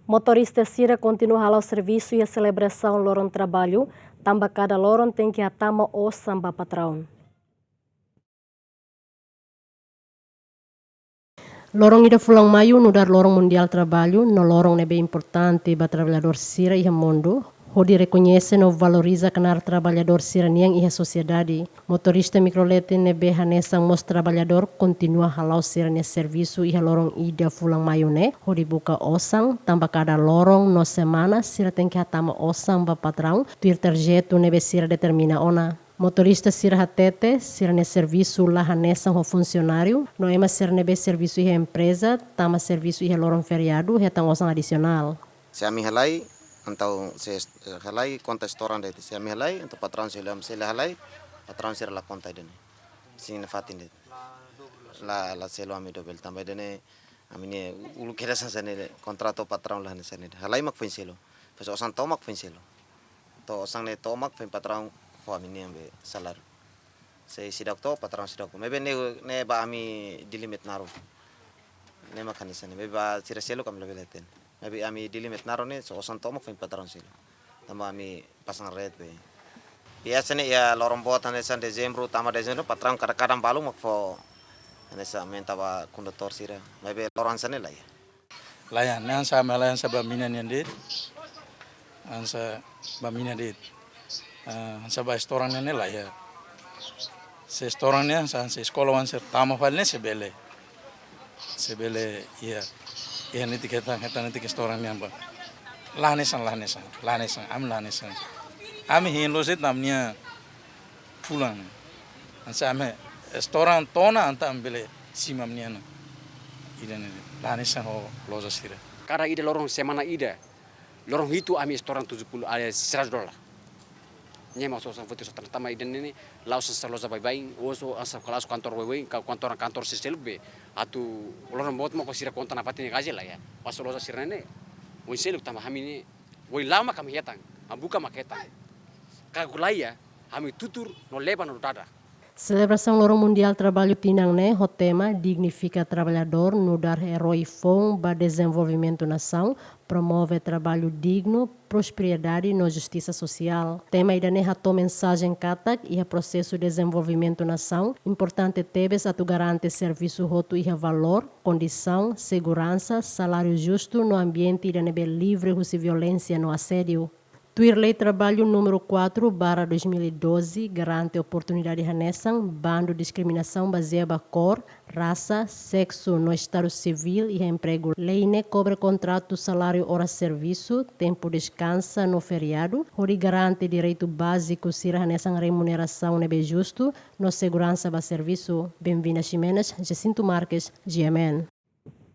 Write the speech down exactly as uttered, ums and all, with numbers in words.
Motorista sira kontinua hala'o servisu iha selebrasaun loron traballu, tanba kada loron tenke hatama osan ba patraun. Loron ida fulan Maiu nu'udar Loron Mundiál Traballu, no loron ne'ebé importante ba traballadór sira iha mundu, hodi rekoñese no valoriza knaar traballadór sira-nian iha sosiedade. Motorista mikrolete ne'ebé hanesan mós traballadór kontinua hala'o sira-nia servisu iha loron ida fulan Maiu ne'e, hodi buka osan, tanba kada loron no semana sira tenke hatama osan ba patraun, tuir tarjetu ne'ebé sira determina ona. Motorista sira hatete, sira-nia servisu la hanesan ho funsionáriu, no ema sira ne'ebé servisu iha empreza, tama servisu iha loron feriadu, hetan osan adisionál. Se ami halai, entaun se est-, halai konta setoran de'it. Se ami halai, entaun patraun selu, ami se la halai, patraun sira la konta ida-ne'e. Sin fatin de'it. La, la selu ami dobel tanba ida-ne'e, ami-nia uluk kedas hanesan ne'e, kontratu patraun la hanesan ne'e. Halai mak foin selu. Fez osan to'o mak foin selu. To'o osan ne'e to'o mak foin patraun fó ami-nia be saláriu. Se seidauk to'o, patraun seidauk to'o. Maibé ne'e, ne'e ba ami deal limit naruk. Ne'e mak hanesan ne'e. Maibé ba sira seluk ami labele hatene. Maibé ami deal limit naruk ne'e, se osan to'o mak foin patraun selu. Tanba ami pasang rate be. Biasa ne'e iha loron boot hanesan Dezembru, tama Dezembru, patraun kadang-kadang balu mak fó hanesan aumenta ba kondutór sira. Maibé loron hanesan ne'e la iha. Laiha, ne'e hanesan, laiha hanesan ba mina nian de'it. Hanesan ba mina de'it. Ah, hanesan ba setoran nian ne'e laiha. Se setoran nian, hanesan, hanesan eskola oan sira tama fali ne'e sei bele. Sei bele, iha. Iha netik hetan, hetan netik setoran nian ba. La hanesan, la hanesan, la hanesan, ami la hanesan. Ami hein loos de'it ami-nia fulan. Hanesan ami setoran to'o ona entaun ami bele simu ami-nia ida-ne'e. La hanesan ho loja sira. Kada ida loron semana ida. Loron hitu ami setoran tujuh puluh, ah, seratus dolar. Ne'e mak osan foti setoran tama ida-ne'e, la'ós hanesan loja baibain, oso hanesan kala kantor baibain, ka kantor, kantor sira seluk be. Atu loron boot mak sira konta nafatin gaji laiha. Pas loja sira ne'e, oin seluk tanba ami ne'e, oin la'o mak ami hetan, ami buka mak hetan. Ka laiha, ami tutur no leba no dada. Selebrasaun Loron Mundiál Traballu tinan ne'e ho tema Dignifika Traballadór nu'udar erói foun ba dezenvolvimentu nasaun, promove traballu dignu, prosperidade no justisa sosiál. Tema ida-ne'e hato'o mensajen katak iha prosesu dezenvolvimentu nasaun, importante tebes atu garante servisu hotu iha valór, kondisaun, seguransa, saláriu justu no ambiente ida ne'ebé livre husi violénsia no asédiu. Tuir Lei Traballu número quatro barra dois mil e doze, garante oportunidade hanesan, bandu diskriminasaun bazeia ba kór, rasa, seksu no estadu sivíl iha empregu. Lei ne'e kobre kontratu saláriu oras servisu, tempu deskansa no feriadu, hodi garante direitu báziku sira hanesan remunerasaun ne'ebé justu no seguransa ba servisu. Benvinda Ximenes, Jacinto Marques, G M N.